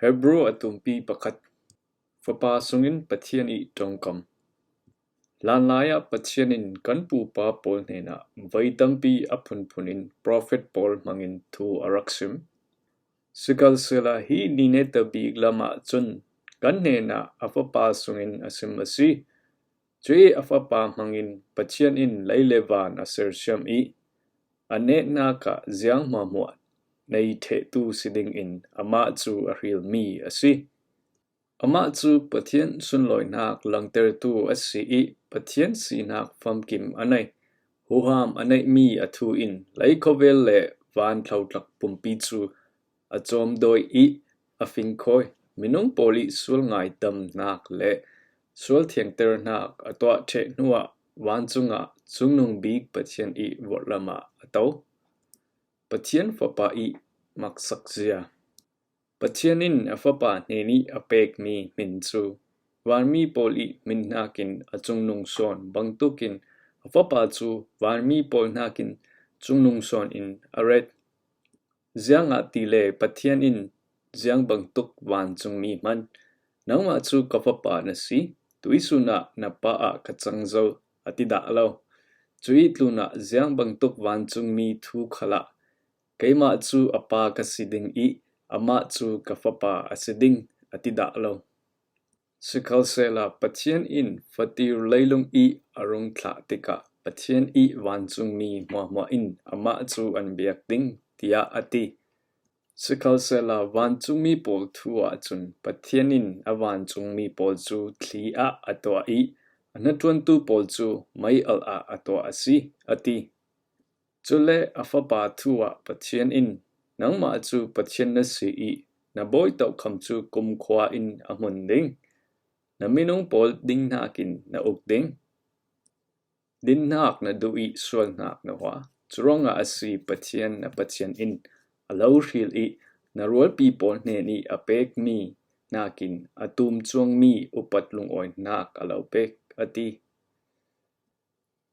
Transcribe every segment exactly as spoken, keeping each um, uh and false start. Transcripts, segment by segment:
Hebru a tumpi pakhat. Fapa sungin Pathian ih ṭongkam. Hlanlai ah Pathian in kan pupa pawl hnenah voi tampi a phunphunin profet pawl hmangin thu a rak sim. Sikhalsehla hih ni neta bik lamah cun kan hnenah a Fapa sungin a sim a si. Cuih a Fapa hmangin Pathian in lei le van a sersiam ih a netnak ah ziang hmuahhmuah nei ṭhehtu si dingin amah cu a hrilmi a si. Amah cu Pathian sunlawinak langtertu a si ih Pathian sinak famkim a nei, huham a neihmi a thu in lei khawvel le van thlotlak pumpi cu a cawmdawi ih a fingkhawi. Minung pawl ih sual ngaidamnak le sual thiangternak a tuah ṭheh hnuah vancung ah Cungnung Bik Pathian ih vorhlam ah a to. Pathian Fapa ih maksak zia. Pathian in a Fapa hnen ih a pekmi hmin cu vanmi pawl ih hmin hnakin a cungnung sawn bangtuk in a Fapa cu vanmi pawl hnakin cungnung sawn in a ret. Ziangahtile Pathian in ziang bangtuk vancungmi hman, nangmah cu ka Fapa na si, tuihsun ah na Pa ah ka cang zo, a ti dah lo. Cuih tlunah ziang bangtuk vancungmi thu khalah keimah cu a Pa ka si ding ih amah cu ka Fapa a si ding, a ti dah lo. Sikhalsehla Pathian in fatir leilung ih a rung thlah tikah Pathian ih vancungmi hmuahhmuah in amah cu an biak ding, tiah a ti. Sikhalsehla vancungmi pawl thu ahcun Pathian in a vancungmi pawl cu thli ah a tuah ih a hnaṭuantu pawl cu mei alh ah a tuah a si, a ti. Cule a Fapa thu ah Pathian in, nangmah cu Pathian na si ih na bawi tokham cu kumkhua in a hmun ding, na minung pawl dinghnak in na uk ding. Dinhnak na duh ih sualnak na hua. Curuangah a si, Pathian na Pathian in a lo hril ih na rualpi pawl hnen ih a pekmi hnakin a tum cuangmi upat lungawinak a lo pek, a ti.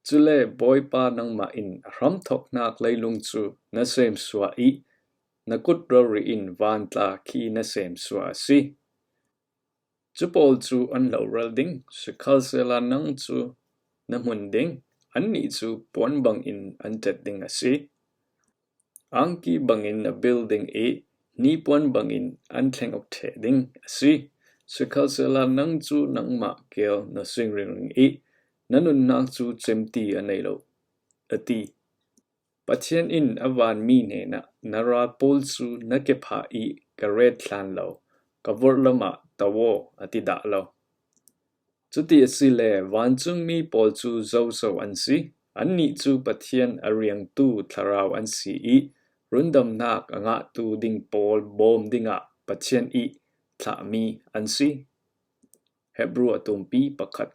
Cule Bawipa, nangmah in a hramthawknak leilung cu na semsuah ih na kut rori in vantla khi na semsuah a si. Cu pawl cu an lo ral ding, sikhalsehla nang cu na hmun ding, annih cu puan bangin an ṭet ding a si. Angki bangin na bil ding ih hnipuan bangin an thleng awk ṭheh ding a si. Sikhalsehla nang cu nangmah keel na sing ringring ih na nunnak cu cemti a nei lo, a ti. Pathian in a vanmi hnenah, na ral pawl cu na kephah ih ka ret hlan lo, ka vorhlam ah to aw, a ti dah lo. Cuti asile vancungmi pawl cu zozo an si. Annih cu Pathian a riangtu thlarau an si ih rundamnak a ngahtu ding pawl bawm dingah Pathian ih thlahmi an si. Hebru a tumpi pakhat.